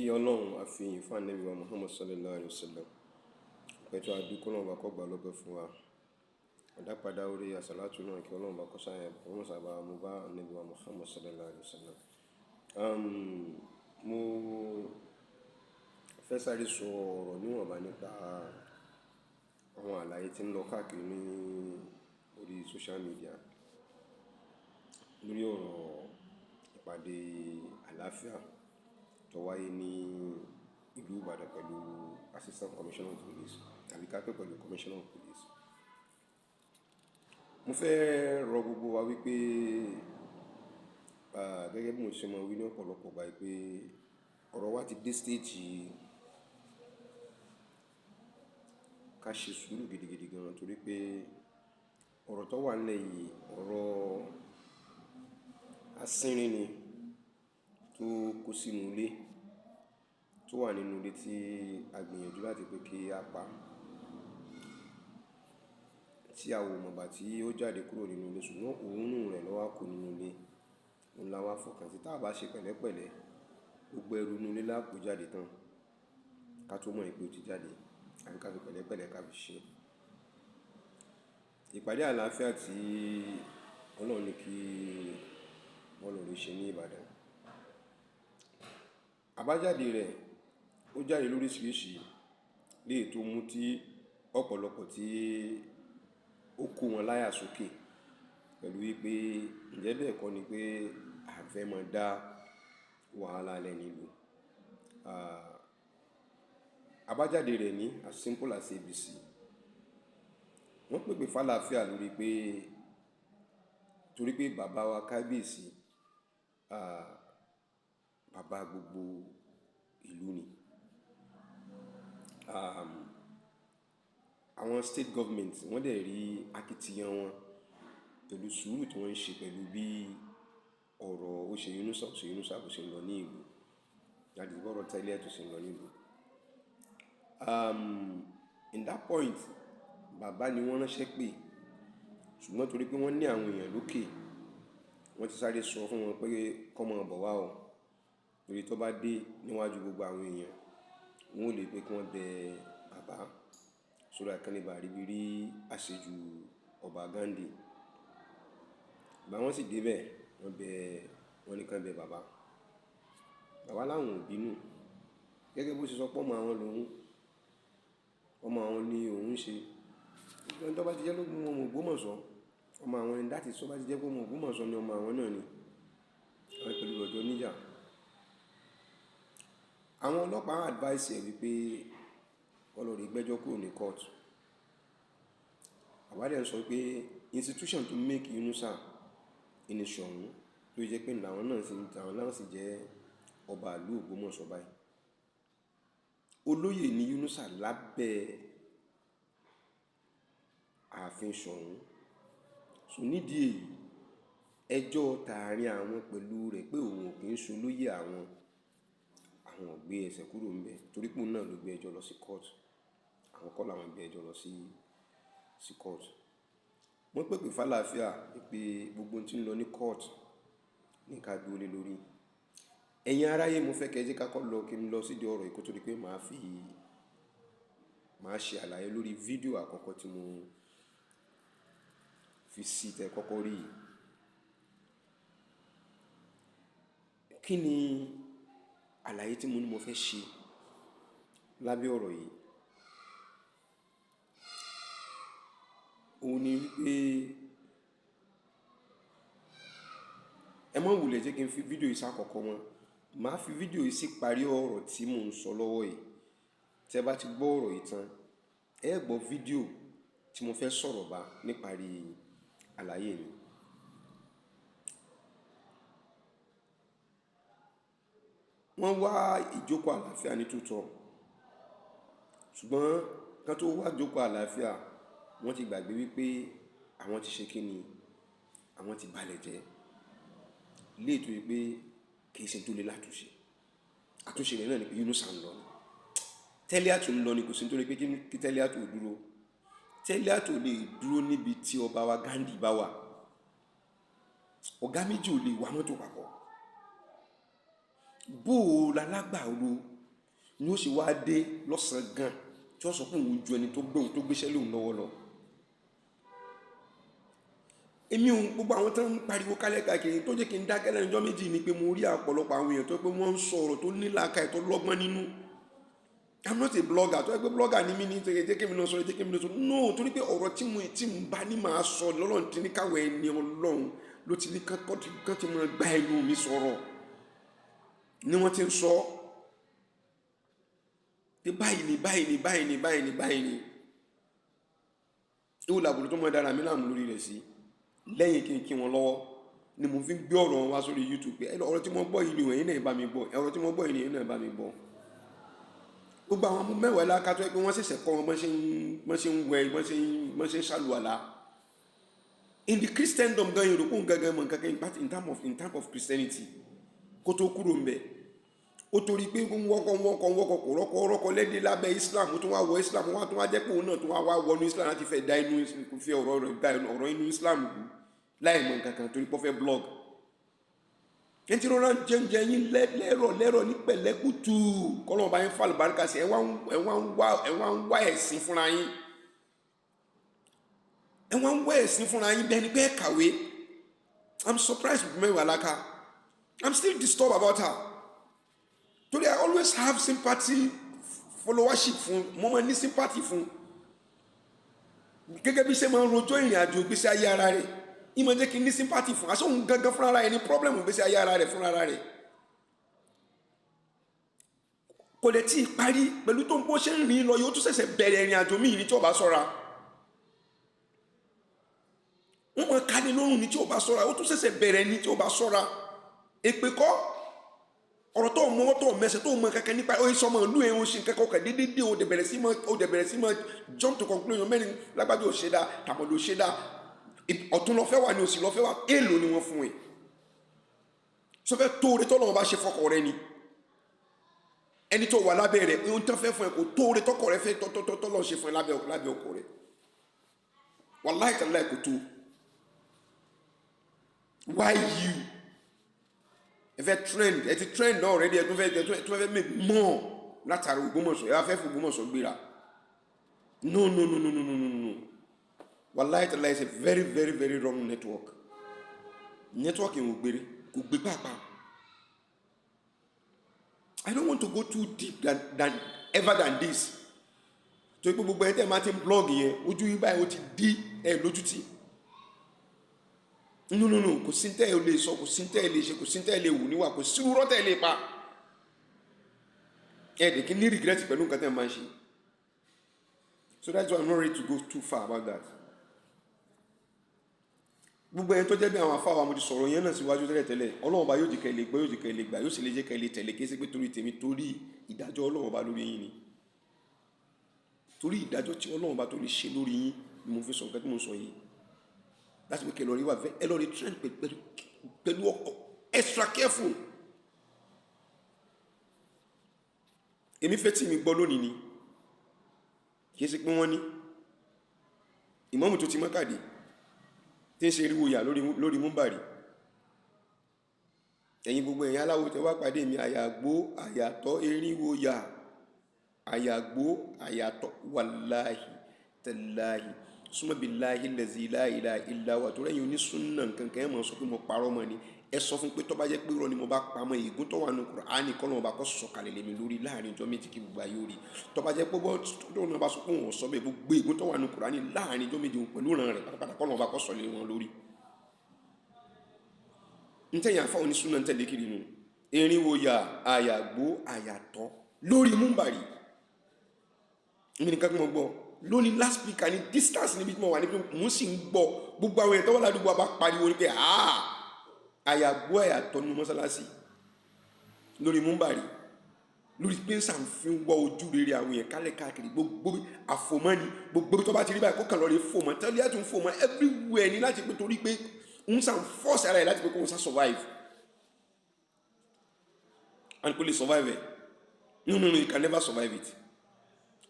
Ọlọ́run, a fi ìyìn fún Ànábì wa Muhammad sallallahu alaihi wasallam. Pẹ̀tù àdúkọ́ náà bá kọ́ gbà lọ́pẹ́ fún wa. Ọ̀dápadà orí àsàlátù náà kí Ọlọ́run bá kọ́ sáyẹn, òun sábà mú bá Ànábì wa Muhammad sallallahu alaihi wasallam. Mo fẹ́ sáré sọ ọ̀rọ̀ níwọ̀nba nípa àwọn àlàyé tí ń lọ káàkiri ní orí social media lórí ọ̀rọ̀ ìpàdé àlàáfíà tó wáyé ní ìlú Ìbàdàn pẹ̀lú Assistant Commissioner of Police tàbí ká pẹ́ pẹ̀lú Commissioner of Police. Mo fẹ́ rọ gbogbo wa wípé, gẹ́gẹ́ bí mo ṣe mọ̀ wí ní ọ̀pọ̀lọpọ̀ ìgbà wípé ọ̀rọ̀ wa ti dé stage ká ṣe sùúrù gidigidi gan, torí pé ọ̀rọ̀ tó wà nílẹ̀ yìí, ọ̀rọ̀ asínrín ni tó kó sínú ilé, tó wà nínú ilé tí a gbìyànjú láti pé kí a pa, tí a ò mọ̀ ìgbà tí ó jáde kúrò nínú ilé, ṣùgbọ́n òórùn rẹ̀ ló wá kù nínú ilé. Òun la wá fọkàn sí. Tí a bá ṣe pẹ̀lẹ́pẹ̀lẹ́, gbogbo ẹrù inú ilé la kó jáde tán ká tó mọ̀ pé ó ti jáde, àbí ká fi pẹ̀lẹ́pẹ̀lẹ́ ká fi ṣe. Ìpàdé àlàáfíà tí Ọlọ́run ní kí wọ́n lọ rí ṣe ní Ìbàdàn. Àbájáde rẹ̀ ó jáde lóríṣiríṣi, léè tó mú tí ọ̀pọ̀lọpọ̀ tí ó kó wọn láyà sókè pẹ̀lú wípé ǹjẹ́ bẹ́ẹ̀ kọ́ ni pé a fẹ́ máa dá wàhálà lẹ́ nílùú. Àbájáde rẹ̀ ní as simple as ABC. Wọ́n pèpè fàlàáfíà lórí pé torí pé bàbá wa kábíyèsí, bàbá gbogbo ìlú ni. Àwọn state government wọ́n dẹ̀ rí akitiyan wọn pẹ̀lú sùúrù tí wọ́n ń ṣe pẹ̀lú bí ọ̀rọ̀ ó ṣe Yunusa, ó ṣe Yunusa bó ṣe ń lọ ní ìlú, láti bọ́rọ̀ tẹ́lẹ̀ tó ṣe ń lọ ní ìlú. In that point, bàbá ni wọ́n ránṣẹ́ pé, ṣùgbọ́n torí pé wọ́n ní àwọn èèyàn lókè, wọ́n ti sáré sọ fún wọn pé kó máa bọ̀ wá o. Torí tó bá dé níwájú gbogbo àwọn èèyàn, wọn ò lè pé kí wọ́n bẹ bàbá sórí àkànlé bá rí bí rí àṣejù ọba Ghandi. Ìgbà wọ́n sì dé bẹ́ẹ̀, wọ́n bẹ, wọ́n ní kí wọ́n bẹ bàbá. Bàbá láwọn ò bínú. Gẹ́gẹ́ bó ṣe sọ pé ọmọ àwọn lòun, ọmọ àwọn ni òun ń ṣe. Ẹni tó bá ti jẹ́ lógún ọmọ Ògbómọ̀ṣọ́, ọmọ àwọn ni láti sọ bá ti jẹ́ pé ọmọ Ògbómọ̀ṣọ́ ni ọmọ àwọn náà ni. Àwọn pẹ̀lú ọjọ́ níjà. Àwọn ọlọ́pàá advice ẹ̀ wípé kó lọ rí gbẹ́jọ́ kúrò ní court. Bàbá dẹ̀ ń sọ pé institution to make Yunusa ní Ṣọ̀ún tó jẹ́ pé làwọn náà sì, àwọn náà sì jẹ́ ọba ìlú Ògbómọ̀ṣọ́ báyìí. Olóyè ni Yunusa lábẹ́ ààfin Ṣọ̀ún. So nídìí èyí, ẹjọ́ tààrin àwọn pẹ̀lú rẹ̀ pé òun ò kí ń ṣe olóyè àwọn, àwọn ò gbé ẹsẹ̀ kúrò níbẹ̀ torí pé òun náà ló gbé ẹjọ́ lọ sí court. Àwọn kọ́ làwọn gbé ẹjọ́ lọ sí court. Wọ́n pèpè fàlàáfíà wípé gbogbo ohun tí ń lọ ní court ní ká dúró lé lórí. Ẹ̀yin aráyé, mo fẹ́ kí ẹ jẹ́ ká kọ́ lọ kí n lọ sídi ọ̀rọ̀ yìí kó tó di pé màá ṣe àlàyé lórí fídíò àkọ́kọ́ tí mo fi sí tẹ kọ́kọ́ rí yìí. Kí ni àlàyé tí mo ní mo fẹ́ ṣe lábẹ́ ọ̀rọ̀ yìí? Òun ni wípé ẹ má wulẹ̀ jẹ́ kí n fi fídíò yìí sákọ̀kọ́ mọ́. Màá fi fídíò yìí sí parí ọ̀rọ̀ tí mò ń sọ lọ́wọ́ yìí. Tí ẹ bá ti gbọ́ ọ̀rọ̀ yìí tán, ẹ gbọ́ fídíò tí mo fẹ́ sọ̀rọ̀ bá níparí àlàyé mi. Wọ́n wá ìjókòó àlàáfíà ní tòótọ́, ṣùgbọ́n kí wọ́n tó wá ìjókòó àlàáfíà, wọ́n ti gbàgbé wípé àwọn ti ṣe kí ni, àwọn ti balẹ̀ jẹ́. Léè tó wípé kì í ṣe tó lè látúnṣe. Àtúnṣe rẹ̀ náà ni pé Yunusa ń lọ ni. Tẹ́líàtù ń lọ ni, kò sí nítorí pé kí Tẹ́líàtù ò dúró. Tẹ́líàtù ò lè dúró níbi tí ọba wa Ghandi bá wà. Ọ̀gá méjì ò lè wá mọ́tò papọ̀. Bó o lálágbàro ni ó sì wá dé lọ́sàn-án gan tí wọ́n sọ pé òun ju ẹni tó gbé òun tó gbéṣẹ́ lóun lọ́wọ́ lọ. Èmi ò, gbogbo àwọn tó ń pariwo kálẹ̀ káàkiri tó jẹ́ kí n dákẹ́ lẹ́nu ọjọ́ 2 ni pé mo rí ọ̀pọ̀lọpọ̀ àwọn èèyàn tó pé wọ́n ń sọ̀rọ̀ tó ní làákàyè, tó lọ́gbọ́n nínú. I'm not a blogger. Tó yẹ pé blogger ni mí ní jẹ́ kí mi lọ sọ̀rọ̀, jẹ́ kí mi lọ sọ̀rọ̀. No, torí pé ọ̀rọ̀ tí mo bá ní máa sọ lọ́lọ́run ti ní káwọ́ ẹni Ọlọ́run ló ti ní kán ti máa gba ẹnu mi sọ̀rọ̀ ni wọ́n ti ń sọ pé báyìí ni, báyìí ni, báyìí ni, báyìí ni, báyìí ni. Ewu làbùrù tó mọ dára mi láàmú lórí rẹ̀ sí lẹ́yìn kí n kí wọn lọ́wọ́ ni mo fi ń gbé ọ̀rọ̀ wọn wá sórí YouTube pé ọ̀rọ̀ tí mo gbọ́ yìí ni, ẹ̀yin náà bá mi gbọ́. Ọ̀rọ̀ tí mo gbọ́ yìí ni, ẹ̀yin náà bá mi gbọ́. Gbogbo àwọn ọmọ mẹ́wàá láká tó yẹ pé wọ́n ṣẹ̀ṣẹ̀ kọ́ wọn bọ́n ṣe ń wẹ̀, bọ́n ṣe ń ṣàlùwàlá. In the Christendom gan, yorùbá òun gangan mọ̀ nǹkan kan in term of Christianity kó tó kúrò ń bẹ̀. Ó torí pé ń wọ́kọ̀, ń wọ́kọ̀, ń wọ́kọ̀, kò rọ́kọ̀ rọ́kọ̀ lẹ́dí lábẹ́ Islam. Ó tún wá wọ Islam, wọ́n á tún wá jẹ́ pé òun náà tún wá wá wọnú Islam láti fẹ́ da inú, fi ọ̀rọ̀ rẹ̀ da ọ̀rọ̀ inú Islam kù láì mọ̀ nǹkan kan torí pé ó fẹ́ blog. Ẹni tí rọra jẹ́njẹ́ yín lẹ́rọ̀ lẹ́rọ̀ ní pẹ̀lẹ́kùtù, kọ́lọ́mù bá yín fà lùbáríkà sí. Ẹ wá ń wá ẹ̀sìn fúnra yín, ẹ wá ń wá ẹ̀sìn fúnra yín bẹ́ẹ̀ ni pé ẹ kàwé. I'm surprised with Mẹ́wàá Láká. I'm still disturbed about her torí I always have sympathy, followership fún. Mo máa ní sympathy fún gẹ́gẹ́ bí ṣe máa ń rojọ́ ìrìn àjò ìgbésí ayé ara rẹ̀. Ìmọ̀ jẹ́ kí n ní sympathy fún aṣọ òun gangan fúnra rẹ̀ ní problem ìgbésí ayé ara rẹ̀ fúnra rẹ̀. Kò lè tí ì parí pẹ̀lú tó ń bó ṣe ń rìn lọ, yóò tún ṣẹ̀ṣẹ̀ bẹ̀rẹ̀ ìrìn àjò míì ní tí ó bá ṣọ́ra. Wọ́n máa ká ní lórùn ní tí ó bá ṣọ́ra. Ó tún ṣẹ̀ṣẹ̀ bẹ̀rẹ̀ ní tí ó bá ṣọ́ra. Èpè kọ́, ọ̀rọ̀ tó mọ tó mẹsẹ̀ tó mọ kankan nípa oyin sọmọ ìlú ẹ̀ ń ṣe nǹkan kan déédéé. O dẹ̀ bẹ̀rẹ̀ sí mọ jump to conclusion. Mẹ́rin lágbájá ò ṣe dá, tàmọ̀dò ṣe dá, ọ̀tún lọ fẹ́ wà ní, òsì lọ fẹ́ wà. Èèlò ni wọ́n fún ẹ sọfẹ́ tóore tọ́lọ́wọ́n bá ṣe fọkọ rẹ ni ẹni tó wà lábẹ́ rẹ̀. Ohun tó fẹ́ fún ẹ kò tóore tọkọ rẹ fẹ́ tọ́lọ́ ṣe fún ẹ lábẹ́ ọkọ rẹ. Wàláhì tàláhì, kò tó. Why you ẹ fẹ́ trend? Ẹ ti trend náà already. Ẹ tún fẹ́ make more látara Ògbómọ̀ṣọ́. Ẹ wá fẹ́ fún Ògbómọ̀ṣọ́ gbéra. No, no, no, no, no, no, no, no. Wàláhì tàláhì, it's a very, very, very wrong network. Network yẹn ò gbére, kò gbé pàápàá. I don't want to go too deep than ever than this torí pé gbogbo ẹ̀ tẹ́ máa ti ń blog yẹn, ojú yín báyìí ó ti dí ẹ lójú tì. No, no, no. Kò sí tẹ́ ẹ lè sọ, kò sí tẹ́ ẹ lè ṣe, kò sí tẹ́ ẹ lè wù níwà, kò sí rúrọ́ tẹ́ ẹ lè pa. Ẹ dẹ̀ kí ní regret pẹ̀lú nǹkan tẹ́ ẹ máa ń ṣe. So that's why I'm not ready to go too far about that. Gbogbo ẹni tó jẹ́ bí àwọn afáwa, mo ti sọ̀rọ̀ yẹn náà síwájú tẹ́lẹ̀ tẹ́lẹ̀. Ọlọ́run Ọba yóò jẹ́ kẹ́ lè gbọ́, yóò jẹ́ kẹ́ lè gbà, yóò sì lè jẹ́ kẹ́ lè tẹ̀lé. Kí ẹ ṣe pé torí tèmi, torí ìdájọ́ Ọlọ́run Ọba lórí yín ni, torí ìdájọ́ tí Ọlọ́run Ọba tó lè ṣe lórí yín ni mo fi sọ nǹkan tí mo sọ yìí, láti pé kẹ́ lọ rí wà ẹ lọ rí trend pẹ̀lú ọkọ̀ extra careful. Èmi fẹ́ tí mi gbọ́ lónìí ni, kì í ṣe pé wọ́n ní ìmáàmù tó ti mọ́kàdé tí ń ṣe eriwo yà lórí múmbàrí. Ẹ̀yin gbogbo ẹ̀yin aláwo tẹ wá pàdé mi, àyàgbó àyàtọ̀ eriwo yà, àyàgbó àyàtọ̀, wàláhì tàláhì, súnmọ́ billahi lazi la ilaha illa huwa. Tó rẹ̀yìn onísúnnà nǹkan kan, ẹ̀ mọ̀ sọ pé mo parọ́ mọ́ ni. Ẹ sọ fún pé tó bá jẹ́ pé irọ́ ni mo bá pamọ́, ègún tó wà nù Kùránì, kọ́ lọ́wọ́ bá kọ́ sọ̀kalẹ̀ lèmi lórí láàrin ọjọ́ 2 kí gbogbo ayé ó rí. Tó bá jẹ́ pé bọ́ tó náà bá sọ pé òun sọ bẹ́ẹ̀, gbogbo ègún tó wà nù Kùránì láàrin ọjọ́ 7 pẹ̀lú ìran rẹ̀ pátápátá, kọ́ lọ́wọ́ bá kọ́ sọ̀lẹ̀ wọn lórí. Ntẹ̀yìn afá onísúnnà ń tẹ̀lé kiri nù, erinwo ya, àyàgbó àyàtọ̀ lórí múmbàrí. Èmi nìkan kí mo gbọ́ lónìí last speaker ní distance níbi tí mo wà, níbi mo sì ń gbọ́. Gbogbo àwọn èèyàn tó wà ládùúgbò bá pariwo ní pé àyàgbó àyàtọ̀ nínú mọ́sálásí lórí múmbàrí, lórí pé ń sàǹfin wọ ojú rere àwọn èèyàn kálẹ̀ káàkiri. Gbogbo àfòmọ́ni, gbogbo tó bá ti rí báyìí, kó kàn lọ́ọ́ rí fòmọ́ tẹ́lẹ̀ àti fòmọ́ everywhere ní láti pé torí pé ń sàn force ara ẹ̀ láti pé kó ń sá survive and kò lè survive ẹ̀. No, no, no, you can never survive it.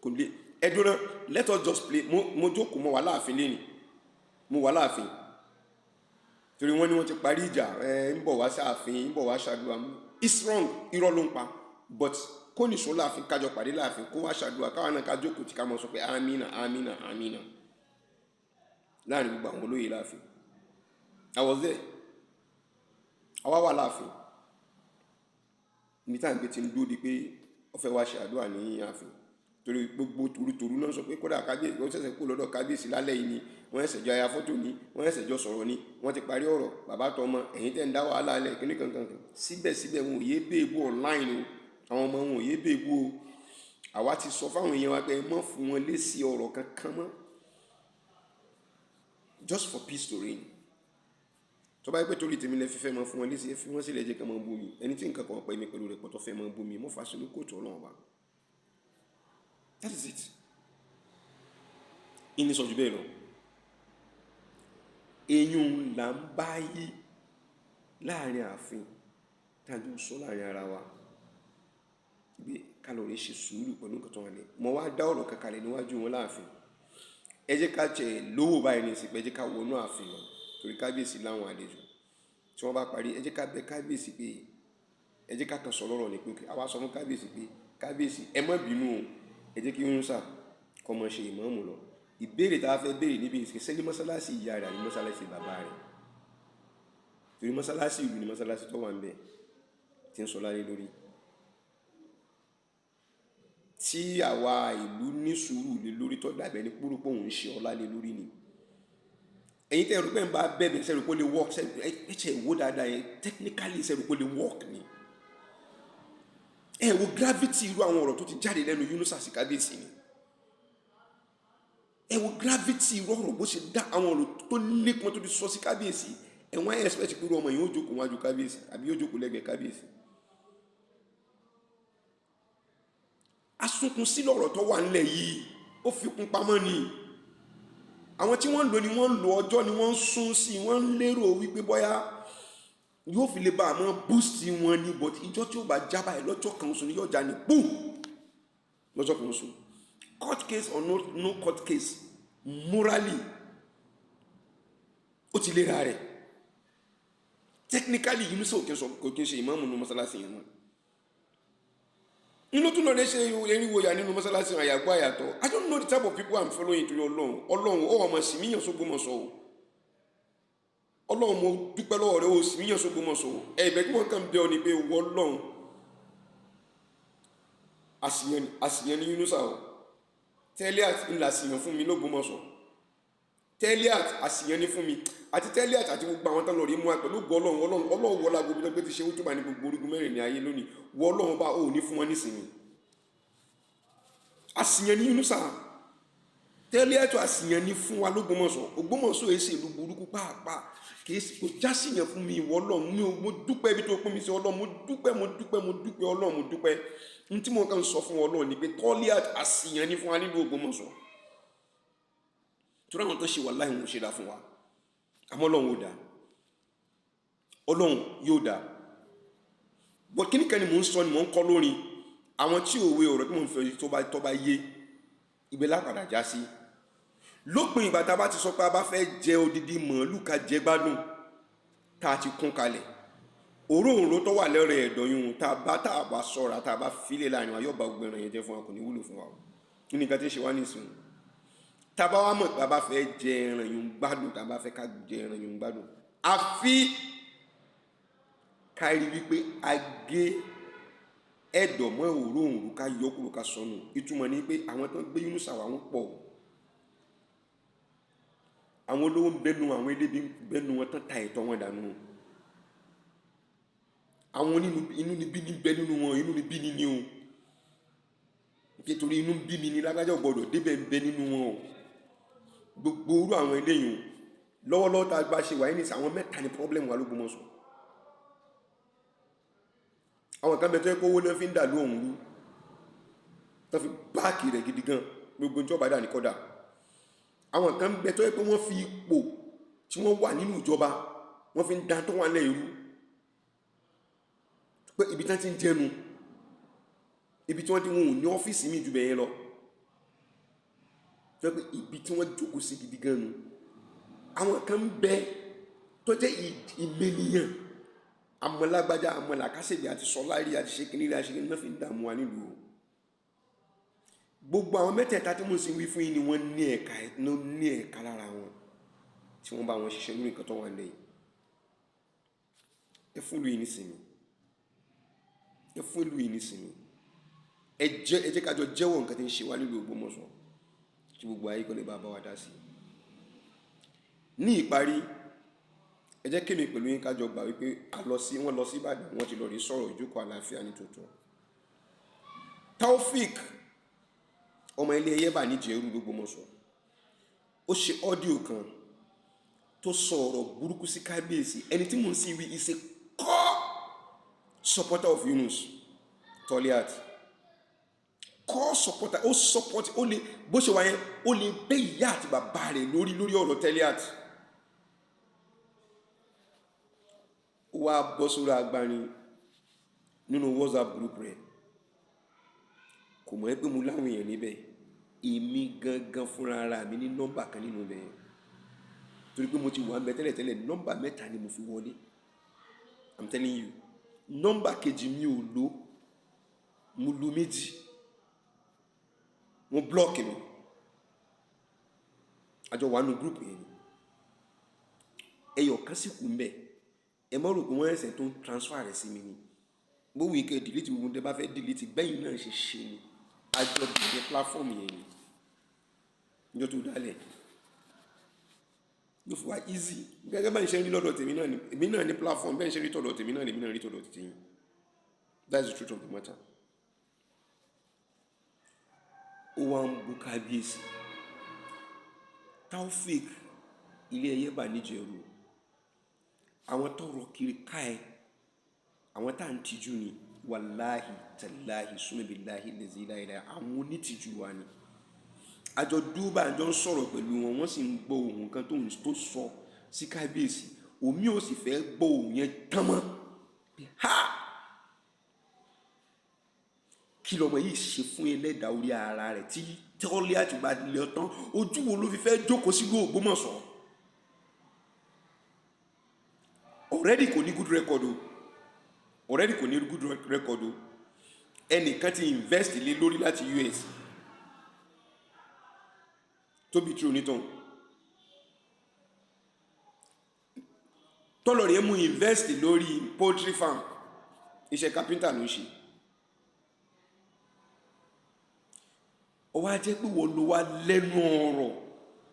Kò lè. Ẹdùn náà, let us just play. Mo jókòó, mo wà láàfin lẹ́nu, mo wà láàfin torí wọ́n ní wọ́n ti parí ìjà. Ẹ ń bọ̀ wá sáàfin, ń bọ̀ wá ṣàdúrà. It's wrong, irọ́ ló ń pa. But kó nìṣó láàfin, kájọ pàdé láàfin, kó wá ṣàdúrà, káwọn náà ká jókòó tí ká mọ̀ sọ pé amina, amina, amina láàrin gbogbo àwọn olóyè láàfin. I was there. Àwa wà láàfin níbi tá à ń gbé tí ń dúró di pé ó fẹ́ wá ṣe àdúrà ní ààfin, torí gbogbo torutoru náà sọ pé kódà kábíyèsí, wọ́n ṣẹ̀ṣẹ̀ kú lọ́dọ̀ kábíyèsí lálẹ́ yìí ni, wọ́n ṣẹ̀ṣẹ̀ jọ ya fọ́tò ni, wọ́n ṣẹ̀ṣẹ̀ jọ sọ̀rọ̀ ni, wọ́n ti parí ọ̀rọ̀ bàbá tọmọ. Ẹ̀yin tẹ́ ń dá wàhálà lẹ̀ kíní kankan kan, síbẹ̀síbẹ̀ wọn ò yé bèèbú online o. Àwọn ọmọ wọn ò yé bèèbú o. Àwa ti sọ fáwọn èèyàn wa pé ẹ mọ́ fún wọn lésì ọ̀rọ̀ kankan mọ́, just for peace to reign. Tó bá yẹ pé torí tèmi lẹ fífẹ́ mọ́ fún wọn lésì, ẹ fi wọ́n sílẹ̀, jẹ́ ká máa bú mi. Ẹni tí nǹkan kan pẹ́ mi pẹ̀lú rẹ̀ pọ̀tọ́ fẹ́ máa bú mi, mọ́ fà sínú kóòtù Ọlọ́run wa. That is it. Ìní sọ jù bẹ́ẹ̀ lọ. Eyín là ń bá yí láàrin ààfin, tájú sọ láàrin ara wa bí kálọ̀rì ṣe sùúrù pẹ̀lú nǹkan tó wà lẹ̀. Mo wá dá ọ̀rọ̀ kankalẹ̀ níwájú wọn láàfin. Ẹ jẹ́ ká jẹ́ lówó báyìí ní ìsìnkú, ẹ jẹ́ ká wọnú ààfin lọ, torí kábíyèsí láwọn àlejò. Tí wọ́n bá parí, ẹ jẹ́ ká bẹ̀ kábíyèsí pé ẹ jẹ́ ká kàn sọ lọ́rọ̀ ní pé àwa sọ fún kábíyèsí pé, "Kábíyèsí, ẹ má bínú o, ẹ jẹ́ kí Yunusa kó máa ṣe ìmáàmù lọ." Ìbéèrè tá a fẹ́ béèrè níbi ìsìn sẹ́ni, mọ́sálásí ìyá rẹ̀ àbí mọ́sálásí bàbá rẹ̀? Torí mọ́sálásí ìlú ni mọ́sálásí tó wà ń bẹ̀ tí ń sọ lálé lórí, tí àwa ìlú ní sùúrù lé lórí, tó dàbẹ̀ ní púrúpọ̀ òun ń ṣe ọlá lé lórí ni. Ẹ̀yin tẹ́ ẹ̀rù pé ń bá bẹ̀bẹ̀, sẹ́rù pé ó lè work? Ẹ ṣe ìwó dáadáa yẹn technically, sẹ́rù pé ó lè work ni? Ẹ wo gravity irú àwọn ọ̀rọ̀ tó ti jáde lẹ́nu Yunusa sí kábíyèsí ni. Ẹ wo gravity irú ọ̀rọ̀ bó ṣe dá, àwọn ọ̀rọ̀ tó nípọn tó ti sọ sí kábíyèsí. Ẹ̀wọ̀n ẹ̀ expect pé irú ọmọ yìí ó jókòó wájú kábíyèsí àbí yóò jókòó lẹ́gbẹ̀ẹ́ kábíyèsí? Asunkun sí lọ̀rọ̀ tó wà nílẹ̀ yìí, ó fi kún pamọ́ ni. Àwọn tí wọ́n ń lò ni wọ́n ń lo ọjọ́ ni wọ́n ń sún sí, wọ́n ń lérò wípé bóyá yóò fi lè bá àmọ́ boost wọn ni. But ìjọ tí ó bá já báyìí, lọ́jọ́ kan oṣù ni yóò já ní boom, lọ́jọ́ kan oṣù. Court case or no, no court case, morally ó ti lera rẹ̀. Technically, Yunusa ò kí ń sọ, kò kí ń ṣe ìmáàmù nínú mọ́sálásí yẹn náà. Nínú tún lọ́ọ́ ṣe eriwo ya nínú mọ́sálásí àyàgbọ́ àyàtọ̀. I don't know the type of people I'm following. Torí Ọlọ́run, Ọlọ́run ó ọmọ sì míyàn sÓgbómọ̀ṣọ́ o. Ọlọ́run, mo dúpẹ́ lọ́wọ́ rẹ o, sì míyàn sÓgbómọ̀ṣọ́ o. Ẹ̀bẹ̀ tí wọ́n kàn bẹ̀ ọ́ ni pé wọ́ Ọlọ́run, àṣìyàn ní Yunusa o. Tẹ́lẹ̀ ńlá àṣìyàn fún mi lÓgbómọ̀ṣọ́. Tẹ́líàt àṣìyàn ní fún mi, àti Tẹ́líàt àti gbogbo àwọn tán lọ rí mú wa pẹ̀lú gbọ́. Ọlọ́run, Ọlọ́run, Ọlọ́run, wọlá gbogbo tó gbé ti ṣe wútúbà ní gbogbo orígun mẹ́rin ní ayé lónìí, wọ Ọlọ́run bá ò ní fún wọn nísìnyí. Àṣìyàn ní Yunusa. Tẹ́líàt àṣìyàn ní fún wa lÓgbómọ̀ṣọ́. Ògbómọ̀ṣọ́ èsì ìlú burúkú pàápàá, kìí sì kò jásìyàn fún mi. Ìwọ Ọlọ́run mi ò, mo dúpẹ́ ibi tó pín mi sí. Ọlọ́run, mo dúpẹ́, mo dúpẹ́, mo dúpẹ́. Ọlọ́run, mo dúpẹ́. N tí mo kàn sọ fún Ọlọ́run ni pé Tọ́líàt àṣìyàn ní fún wa nílùú Ògbómọ̀ṣọ́, torí àwọn tó ṣe wà láì wọn ò ṣe dá fún wa. Àmọ́ Ọlọ́run ò dá, Ọlọ́run yóò dá. But kíní kan ni mò ń sọ, ni mò ń kọ́ lórin àwọn tí òwe ọ̀rọ̀ tí mò ń fẹ́ tó bá yé ibẹ̀ lápadà já sí. Lópin ìgbà tá a bá ti sọ pé a bá fẹ́ jẹ odidi màálù, ká jẹ gbádùn, tá a ti kún kalẹ̀, òróǹro tó wà lẹ́rẹ̀ ẹ̀dọ̀ yìí, tá a bá sọ̀ra, tá a bá filẹ̀ láàrin wa, yóò bá gbogbo ẹran yẹn jẹ́ fún wa, kò ní wúlò fún wa o. Kí ni nǹkan tí ń ṣe wá nísìnyí? Tá a bá wá mọ̀ pé a bá fẹ́ jẹ ẹran yìí gbádùn, tá a bá fẹ́ ká jẹ ẹran yìí gbádùn, àfi ká rí wípé a gé ẹ̀dọ̀ mọ́ òróǹro, ká yọ kúrò, ká sọnù. Ìtumọ̀ ni pé àwọn tó ń gbé Yunusa wà, wọ́n pọ̀. Àwọn olówó ń bẹnu, àwọn elébi ń bẹnu wọn tán ta ẹ̀tọ́ wọn dànù. Àwọn onínú inú ni bí ní bẹ nínú wọn, inú ni bí ní ní o, nítorí inú bí mi ní lágbájá ò gbọdọ̀ débẹ̀ ń bẹ nínú wọn o. Gbogbo orú àwọn eléyìí lọ́wọ́lọ́wọ́ tá a bá ṣe wáyé ní àwọn mẹ́ta ní problem wà lÓgbómọ̀ṣọ́. Àwọn kan bẹ tó yẹ kó owó náà fi ń dà lóhùn rú, tó fi báàkì rẹ̀ gidi gan, gbogbo ìjọba dà ní kọ́dà. Àwọn kan bẹ tó yẹ pé wọ́n fi ipò tí wọ́n wà nínú ìjọba, wọ́n fi ń da tó wà lẹ̀ irú pé ibi tí wọ́n ti ń jẹnu, ibi tí wọ́n ti wọn ò ní ọ́fíìsì mi ju bẹ̀yẹn lọ, tó yẹ pé ibi tí wọ́n jókòó sí gidi gan nu. Àwọn kan bẹ tó jẹ́ ìmẹ̀nìyàn. Amọ̀lágbájá, amọ̀làkásẹ̀gbẹ̀ àti sọlárí àti ṣe kínní àti ṣe kínní náà fi ń dààmú wa nílùú o. Gbogbo àwọn mẹ́tẹ̀ẹ̀ta tí mo sì wí fún yín ni wọ́n ní ẹ̀ka, ní ẹ̀ka lára wọn tí wọ́n bá wọn ṣiṣẹ́ lórí nǹkan tó wà nílẹ̀ yìí. Ẹ fún ìlú yìí nísìnyí, ẹ fún ìlú yìí nísìnyí. Ẹ jẹ́ ká jọ jẹ́wọ́ nǹkan tí ń ṣe wá nílùú Ògbómọ̀ṣọ́, kí gbogbo ayé kó lè bá wa dá sí i. Ní ìparí, ẹ jẹ́ kémi pẹ̀lú yín ká jọ gbà wípé a lọ sí, wọ́n lọ sí Ìbàdàn, wọ́n ti lọ rí sọ̀rọ̀ ìjókòó àlàáfíà ní tòótọ́. Taofik, ọmọ ilé ẹyẹ bà níjẹ̀rú l'Ógbómọ̀ṣọ́, ó ṣe audio kan tó sọ ọ̀rọ̀ burúkú sí kábíyèsí. Ẹni tí mò ń sì wí is a core supporter of Yunus Toliat, core supporter. Ó support, ó lè bó ṣe wà yẹn, ó lè bẹ́ ìyá àti bàbá rẹ̀ lórí ọ̀rọ̀ Toliat. Ó wá bọ́ sórí agbárin nínú WhatsApp group rẹ̀. Kò mọ̀ ẹ́ pé mo láwọn èèyàn níbẹ̀. Èmi gangan fúnra ara mi ní nọ́mbà kan nínú ibẹ̀ yẹn, torí pé mo ti wà ń bẹ tẹ́lẹ̀tẹ́lẹ̀. Nọ́mbà mẹ́ta ni mo fi wọlé. I'm telling you, nọ́mbà kejì mi ò lò. Mo lo méjì, wọ́n block mi. Àjọ wà nù group yẹn ni. Ẹyọ kan sì kù ń bẹ. Ẹ mọ̀ rò pé wọ́n ẹsẹ̀ tó ń transfer rẹ̀ sí mi ni. Gbówó ike delete, gbogbo tẹ bá fẹ́ delete bẹ́yìn náà ṣe ṣe ni. Àjọ bẹ̀rẹ̀ platform yẹn ni níjọ́ tó dálẹ̀ ló fi wá easy. Gẹ́gẹ́ bá ń ṣe rí lọ́dọ̀ tèmi náà ni èmi náà ní platform bẹ́ẹ̀ ń ṣe rí tọ̀dọ̀ tèmi náà ni èmi náà rí tọ̀dọ̀ tèmi. That's the truth of the matter. Ó wá ń bu kábíyèsí. Taofik ilé ẹyẹ bà níjẹ̀rú, àwọn tọrọ kiri ká ẹ, àwọn tá à ń tijú ni. Wàláhì tàláhì súnmẹ́bìláhì lẹ́sìn láìláì, àwọn onítìjú wa ni. Àjọ dúbà, àjọ ń sọ̀rọ̀ pẹ̀lú wọn, wọ́n sì ń gbọ́ ohun kan tó ń tó sọ sí kábíyèsí. Omi ò sì fẹ́ gbọ́ ohun yẹn tán mọ́. Ha, kí lọmọ yìí ṣe fún ẹlẹ́dàá orí ara rẹ̀ tí tọ́lé àtìgbà lè tán? Ojú wo ló fi fẹ́ jókòó sílùú Ògbómọ̀ṣọ́? Already kò ní good record o, already kò ní good record o. Ẹnìkan ti invest lé lórí láti US tóbi tí onítàn tọ́lọ̀ rẹ̀ mú invest lórí poultry farm. Iṣẹ́ carpenter ló ń ṣe. Ó wá jẹ́ pé wọ́n ló wá lẹ́nu ọ̀rọ̀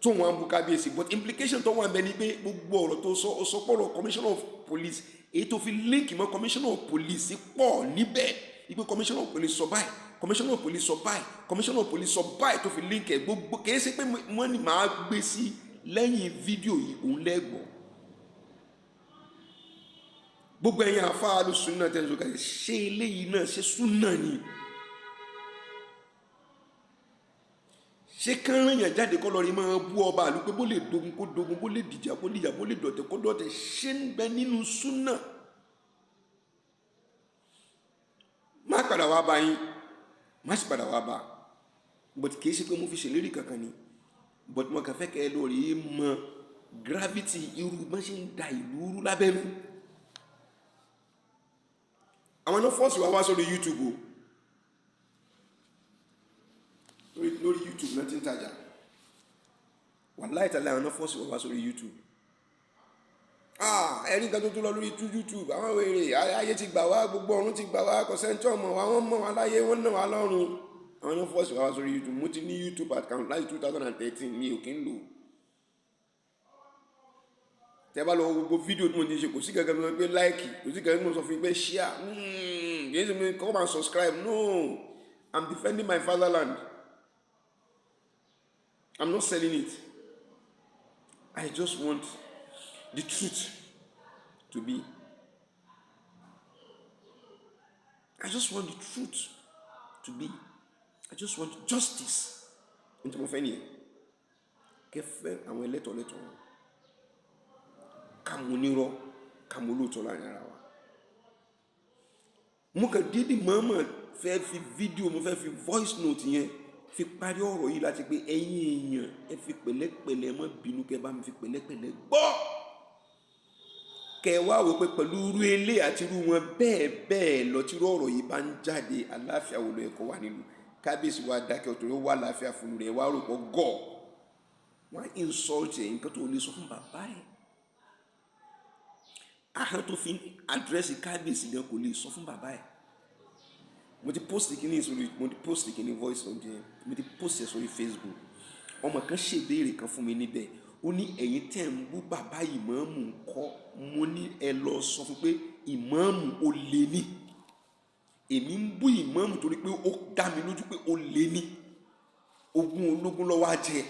tó wọn bú kábíyèsí, but implication tó wà ń bẹ ni pé gbogbo ọ̀rọ̀ tó sọ, ó sọ pọ̀rọ̀ commissioner of police, èyí tó fi link mọ́ commissioner of police pọ̀ níbẹ̀, ìpè commissioner of police sọ báyìí, commissioner of police sọ báyìí, commissioner of police sọ báyìí, tó fi link ẹ̀ gbogbo. Kìí ṣe pé wọ́n ní màá gbé sí lẹ́yìn fídíò yìí, òun lẹ́gbọ̀ọ́. Gbogbo ẹ̀yin àfáà lùsùn náà tẹ̀sán ká ṣe eléyìí náà ṣe súnà ni. Ṣé kánrán yàn jáde kọ́ lọ́ọ́ rí máa bú ọba àlù pé bó lè dogun kó dogun, bó lè dìjà kó dìjà, bó lè dọ̀tẹ̀ kó dọ̀tẹ̀, ṣé ń bẹ nínú súnà? Má padà wá bá yín, má sì padà wá bá, but kì í ṣe pé mo fi ṣèlérí kankan ni, but mo kàn fẹ́ kẹ́ ẹ lórí mọ gravity irú bá ṣe ń da ìlú rú lábẹ́nú. Àwọn náà force wa wá sórí YouTube o. Lórí YouTube náà ti ń tajà. Wàláhì tàláhì, àwọn náà force wa wá sórí YouTube. Ah, ẹ̀rí nǹkan tó tún lọ lórí YouTube. Àwọn wèrè ayé ti gbà wá, gbogbo ọ̀run ti gbà wá, kọ̀sẹ́ńtì ọmọ wa, wọ́n mọ̀ wá láyé, wọ́n nà wá lọ́run. Àwọn náà force wa wá sórí YouTube. Mo ti ní YouTube account láti 2013, mi ò kí ń lò. Tẹ́ bá lọ wo gbogbo fídíò tí mo ti ṣe, kò sí kankan tó sọ pé like, kò sí kankan tó sọ fún mi pé share, kì í ṣe mi come and subscribe. No, I'm defending my fatherland. I'm not selling it. I just want the truth to be. I just want the truth to be. I just want justice. Nítorí mo fẹ́ nìyẹn. Kẹfẹ́ àwọn ẹlẹ́tọ̀ọ́ lẹ́tọ̀ọ́ wọn. Ká mú nírọ́, ká mú lóòótọ́ láàrin ara wa. Mo kàn dédé mọ̀ọ́mọ̀ fẹ́ fi fídíò, mo fẹ́ fi voice note yẹn fi parí ọ̀rọ̀ yìí láti pé ẹ̀yin èèyàn, ẹ fi pẹ̀lẹ́pẹ̀lẹ́, má bínú, kẹ́ bá mi fi pẹ̀lẹ́pẹ̀lẹ́ gbọ́. Kẹ wá wò pé pẹ̀lú irú ilé àti irú wọn bẹ́ẹ̀ bẹ́ẹ̀ lọ, tí irú ọ̀rọ̀ yìí bá ń jáde, àláfíà wo ló yẹ kó wà nílùú? Kábíyèsí wa dákẹ́ òtò, ó wà láàfíà fún rẹ̀, wá rò pọ̀ gọ̀ wọ́n insult ẹ̀. Nǹkan tó lè sọ fún bàbá ẹ̀, ahọ́n tó fi address kábíyèsí gan kò lè sọ fún bàbá ẹ̀. Mo ti post kìíní sórí, mo ti post kìíní voice note yẹn, mo ti post ẹ̀ sórí Facebook. Ọmọ kan ṣèbéèrè kan fún mi níbẹ̀, ó ní, "Ẹ̀yin tẹ́ ń bú bàbá ìmáàmù kọ́." Mo ní ẹ lọ sọ fún pé ìmáàmù ó lé ní. Èmi ń bú ìmáàmù torí pé ó dá mi lójú pé ó lé ní ogún ológun lọ́wọ́ á jẹ.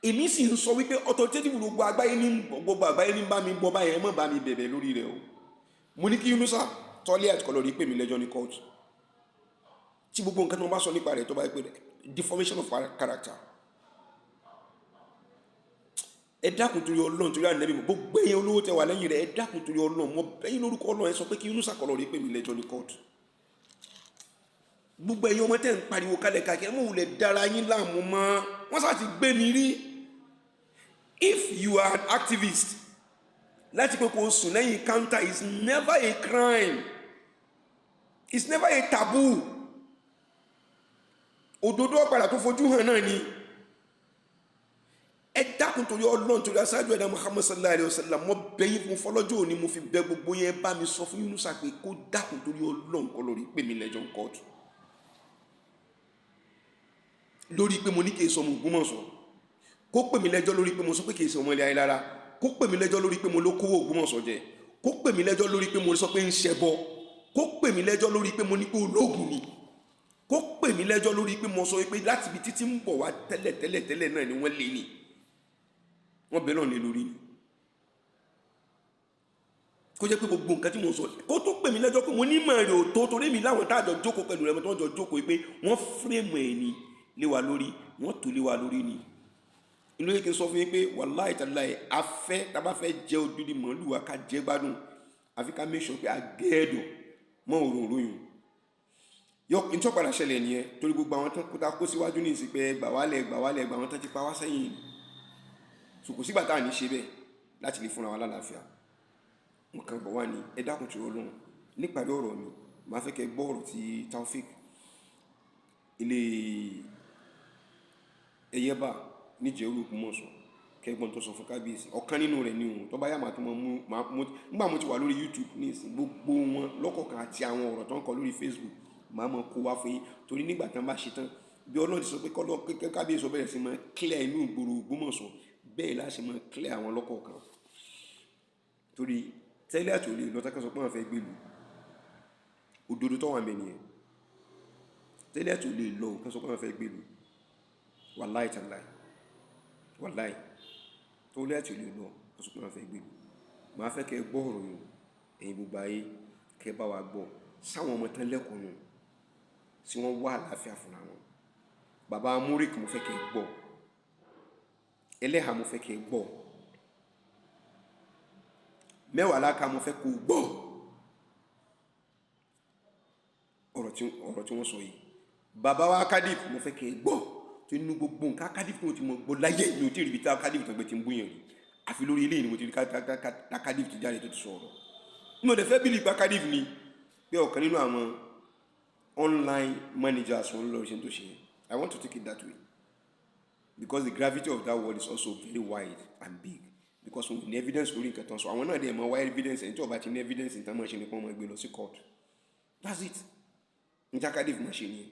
Èmi sì ń sọ wípé authoritative, gbogbo àgbáyé ní bá mi gbọ́ báyẹn. Ẹ má bá mi bẹ̀bẹ̀ lórí rẹ̀ o. Mo ní kí Yunusa Tọ́lé kọ́ lọ rí pè mí lẹ́jọ́ ní court, tí gbogbo nǹkan tí wọ́n bá sọ nípa rẹ̀ tó bá yẹ pé deformation of character. Ẹ dákun torí Ọlọ́run, torí ànábì mọ̀, gbogbo ẹ̀yin olówó tẹ wà lẹ́yìn rẹ̀, ẹ dákun torí Ọlọ́run, mo bẹ̀yìn lórúkọ Ọlọ́run, ẹ sọ pé kí Yunusa kọ́ lọ rí pè mí lẹ́jọ́ ní court. Gbogbo ẹ̀yin ọmọ tẹ́ ń pariwo kálẹ̀ káàkiri, ẹ mọ̀ wulẹ̀ dára yín láàmú mọ́. Wọ́n sá ti gbé mi rí. If you are an activist, láti pé kò sùn lẹ́yìn counter is never a crime, it's never a taboo. Òdodo ọ̀padà tó fojú hàn náà ni. Ẹ dákun torí Ọlọ́run, torí aṣáájú ẹ̀dá Muhammad sallallahu alayhi wa sallam, mo bẹ̀ yín fún fọlọ́jọ́ òní, mo fi bẹ̀ gbogbo yẹn, bá mi sọ fún Yunusa pé kó dákun torí Ọlọ́run, kó lórí pè mí lẹ́jọ́ kóòtù lórí pé mo ní kí n sọ ọmọ Ògbómọ̀ṣọ́, kó pè mí lẹ́jọ́ lórí pé mo sọ pé kì í ṣe ọmọ ilé ayélujára, kó pè mí lẹ́jọ́ lórí pé mo ló kówó Ògbómọ̀ṣọ́ jẹ, kó pè mí lẹ́jọ́ lórí pé mo sọ pé ń ṣẹbọ, kó pè mí lẹ́jọ́ lórí pé mo ní pé ológun ni, kó pè mí lẹ́jọ́ lórí pé mo sọ pé láti ibi títí ń bọ̀ wá tẹ́lẹ̀ tẹ́lẹ̀ tẹ́lẹ̀ náà ni wọ́n lé ní wọ́n bẹ̀rẹ̀ náà lé lórí ni, kó jẹ́ pé gbogbo nǹkan tí mo sọ, kó tó pè mí lẹ́jọ́ pé mo ní mọ̀ rẹ̀ ò tó, torí mi láwọn tá a jọ jókòó pẹ̀lú rẹ̀, tó jọ jókòó pé wọ́n frame ẹ̀ ní lé wa lórí, wọ́n tó lé wa lórí ni. Inú yìí kí n sọ fún yín pé wàláì tàláì, afẹ́ tá a bá fẹ́ jẹ odidi màálù wa ká jẹ gbádùn, àfi ká make sure pé a gẹ́ẹ̀dọ̀ mọ́ òròǹro yìí yọ. Ntọ́ padà ṣẹlẹ̀ nìyẹn, torí gbogbo àwọn tó kó kó síwájú ní ìsìn pé gbà wálẹ̀, gbà wálẹ̀, gbà wọn tó ti pa wá sẹ́yìn. So kò sígbà tá à ní ṣe bẹ́ẹ̀ láti lè fúnra wa lálàáfíà. Mo kàn bọ̀ wá ní ẹ dákun tó Ọlọ́run. Nípàdé ọ̀rọ̀ mi, màá fẹ́ kẹ́ gbọ́ ọ̀rọ̀ tí Taofik ilé ẹyẹbà níjẹ̀rú Ògbómọ̀ṣọ́, kẹgbọ́n tó sọ fún kábíyèsí. Ọ̀kan nínú rẹ̀ ni òun tó bá yà máa tó mọ mú. Nígbà mo ti wà lórí YouTube ní ìsìn, gbogbo wọn lọ́kọ̀ọ̀kan àti àwọn ọ̀rọ̀ tó ń kọ lórí Facebook, màá mọ kó wá fún yín, torí nígbà tán bá ṣe tán, bí Ọlọ́run ti sọ pé kọ́lọ́ kábíyèsí ó bẹ̀rẹ̀ sí máa clear inú ìgboro Ògbómọ̀ṣọ́, bẹ́ẹ̀ la ṣe máa clear àwọn lọ́kọ̀ọ̀kan, torí tẹ́lẹ̀ àtòlè lọ́tàkàn sọ pé wọ́n fẹ́ gbèlú òdodo tó wà mẹ́niyẹn. Tẹ́lẹ̀ àtòlè lọ kán sọ pé wọ́n fẹ́ gbèlú, wàláì tàláì, wàláì, tẹ́lẹ̀ àtòlè lọ kán sọ pé wọ́n fẹ́ gbèlú. Màá fẹ́ kẹ́ gbọ́ ọ̀rọ̀ yìí, ẹ̀yin gbogbo ayé, kẹ́ bá wa gbọ́ sáwọn ọmọ tán lẹ́kọ̀ọ́ nù tí wọ́n wá àlàáfíà fúnra wọn. Bàbá Murik, mo fẹ́ kẹ́ gbọ́. Ẹlẹ́hà, mo fẹ́ kẹ́ gbọ́. Mẹ́wàá láka, mo fẹ́ kó gbọ́ ọ̀rọ̀ tí wọ́n sọ yìí. Bàbá wa Kádìf, mo fẹ́ kẹ́ gbọ́ tó inú gbogbo nǹkan. Kádìf tó ti mọ gbọ́ láyé mi ò tí ì rí ibi tí Kádìf tó gbé ti ń búyàn rí, àfi lórí ilé ni mo ti rí Kádìf ti jáde tó ti sọ̀rọ̀. Mi ò dẹ̀ fẹ́ bílí pa Kádìf ni pé ọ̀kan nínú àwọn online managers wọn lọ ṣe tó ṣe. I want to take it that way because the gravity of that word is also very wide and big, because wọn ní evidence lórí nǹkan tó ń sọ. Àwọn náà dẹ̀ mọ wá evidence. Ẹni tí ó bá ti ní evidence, nǹkan máa ṣe ni kí wọ́n máa gbé lọ sí court. That's it. Ní Kádìf máa ṣe nìyẹn.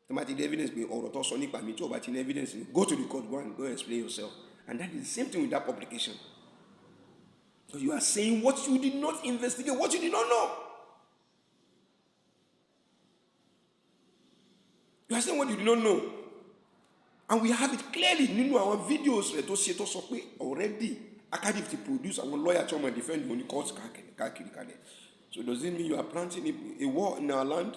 Tó bá ti ní evidence pé ọ̀rọ̀ tó sọ nípa mi, tí ó bá ti ní evidence, go to the court, go and go explain yourself. And that is the same thing with that publication, because you are saying what you did not investigate, what you did not know. You are saying what you did not know, and we have it clearly nínú àwọn videos rẹ̀ tó ṣe, tó sọ pé already Akadif ti produce àwọn lawyer tí wọ́n máa defend wọn ní court káàkiri káàkiri kalẹ̀. So does it mean you are planting a war in our land?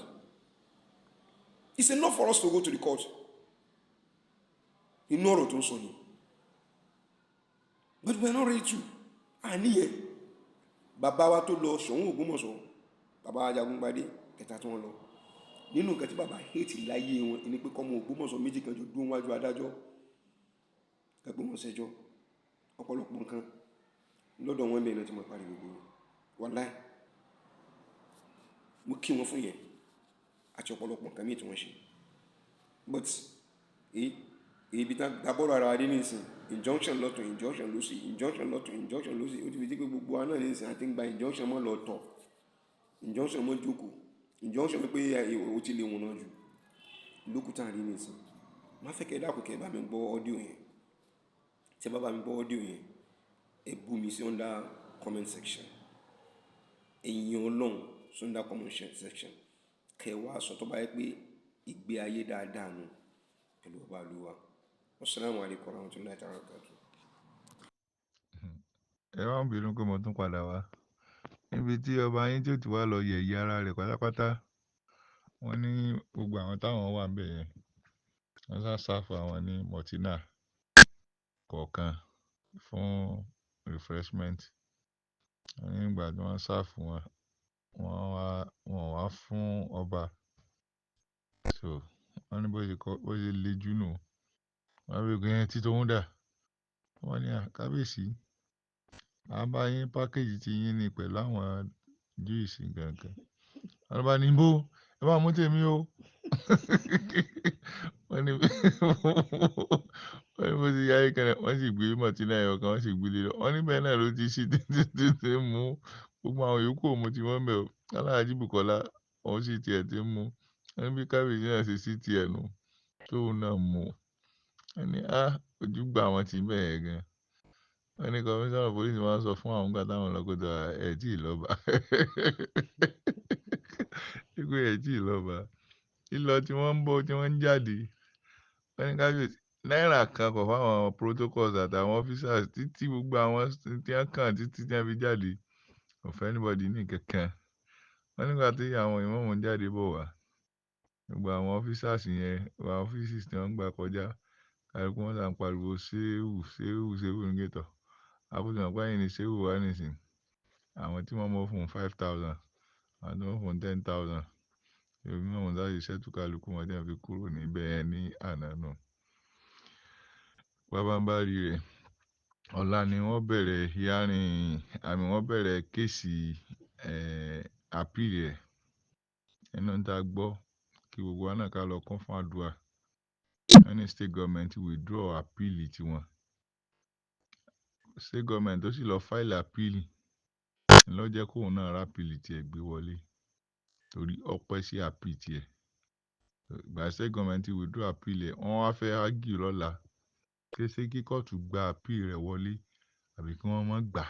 It's enough for us to go to the court. Inú ọ̀rọ̀ tó ń sọ ni, but we are not ready to. Àníyẹn bàbá wa tó lọ Ṣọ̀ún Ògbómọ̀ṣọ́, bàbá Ajagungbadé kẹta tí wọ́n lọ, nínú nǹkan tí bàbá hate láyé wọn ni pé kọ́mọ Ògbómọ̀ṣọ́ méjì kan jọ dúró wájú adájọ́ kẹgbẹ́ wọn ṣẹjọ́ ọ̀pọ̀lọpọ̀ nǹkan. Lọ́dọ̀ wọn bẹ́ẹ̀ náà ti máa parí gbogbo wàláì. Mo kí wọn fún yẹn àti ọ̀pọ̀lọpọ̀ nǹkan míì tí wọ́n ṣe. But ibi tá a bọ́rọ̀ ara wa dé nísìn, injunction lọ́tùn, injunction lósì, injunction lọ́tùn, injunction lósì. Ó ti fi di pé gbogbo wa náà nísìn àti ń gba injunction mọ́ lọ tọ̀, injunction mọ́ jókòó, injunction pé o ti lè wọ̀nà jù lókùtà rí nísìn. Má fẹ́ kí ẹ dákun kí ẹ bá mi gbọ́ audio yẹn. Tí ẹ bá bá mi gbọ́ audio yẹn, ẹ bú mi sí under comment section. Ẹ̀yin Ọlọ́run sí under comment section. Kẹ wá sọ tó bá yẹ pé ìgbé ayé dáadáa nu pẹ̀lú ọba Olúwa. Wassalamu alaikum warahmatullahi ta'ala wabarakatuh. Ẹ má bínú pé mo tún padà wá. Níbi tí ọba yín tí ó ti wá lọ yẹ̀yẹ́ ara rẹ̀ pátápátá. Wọ́n ní gbogbo àwọn táwọn wà níbẹ̀ yẹn, wọ́n sá sáfù àwọn ní Mọ̀tínà kọ̀ọ̀kan fún refreshment. Wọ́n ní ìgbà tí wọ́n sáfù wọn, wọ́n wá fún ọba. So wọ́n ní bó ṣe kọ́, bó ṣe le jù nù. Wọ́n wí pé ẹ tí tóun dà. Wọ́n ní à, kábíyèsí, a bá yín package tí yín ní pẹ̀lú àwọn juice nǹkan. Wọ́n bá ní bó, ẹ bá mú tèmi o. Wọ́n ní wọ́n ní bó ti yá yín kan, wọ́n sì gbé Mọ̀tínà ẹyọ kan, wọ́n sì gbé lé lọ. Wọ́n ní bẹ́ẹ̀ náà ló ti ṣí títí títí mú gbogbo àwọn yòókù òun tí wọ́n bẹ̀ o. Alhaji Bukola, òun sì tiẹ̀ ti mú. Wọ́n ní bí kábíyèsí náà ṣe sí tiẹ̀ nù, tóun náà mú. Wọ́n ní á, ojú gbà wọ́n ti bẹ́ẹ̀ gan. Wọ́n ní commissioner of police máa ń sọ fún àwọn nígbà táwọn lọ pé ẹ tí ì lọ́ba. Wípé ẹ tí ì lọ́ba. Lílọ tí wọ́n ń bọ̀, tí wọ́n ń jáde. Wọ́n ní kábíyèsí náírà kan kọ̀ fún àwọn protocols àtàwọn officers títí gbogbo àwọn tí wọ́n kàn títí tí wọ́n fi jáde. Kò fẹ́ anybody ní kankan. Wọ́n nígbà tí àwọn ìmáàmù ń jáde bọ̀ wá, gbogbo àwọn officers yẹn, gbogbo àwọn offices tí wọ́n ń gbà kọjá, kálukú wọn sá ń pariwo "Ṣéhù, Ṣéhù, Ṣéhù" ní gate. Àbúrò mọ̀ pé ẹ̀yin ni Ṣéhù wá nísìnyí. Àwọn tí wọ́n mọ̀ fún 5,000, àwọn tí wọ́n fún 10,000. Èmi mọ̀ wọ́n sáré settle kálukú wọn tí wọ́n fi kúrò níbẹ̀ yẹn ní àná náà. Bábáńbárí rẹ̀, ọ̀la ni wọ́n bẹ̀rẹ̀ hearing, àmì wọ́n bẹ̀rẹ̀ case, appeal rẹ̀. Nínú tí a gbọ́ kí gbogbo wa náà ká lọ kún fún àdúrà. Wọ́n ní state government withdraw appeal tiwọn. State government tó sì lọ file appeal ló jẹ́ kóun náà rá appeal tí ẹ gbé wọlé torí ọpẹ́ sí appeal tí ẹ. Ìgbà state government withdraw appeal ẹ̀, wọ́n wá fẹ́ argue lọ́la pé ṣé kí kóòtù gba appeal rẹ̀ wọlé àbí kí wọ́n má gbà.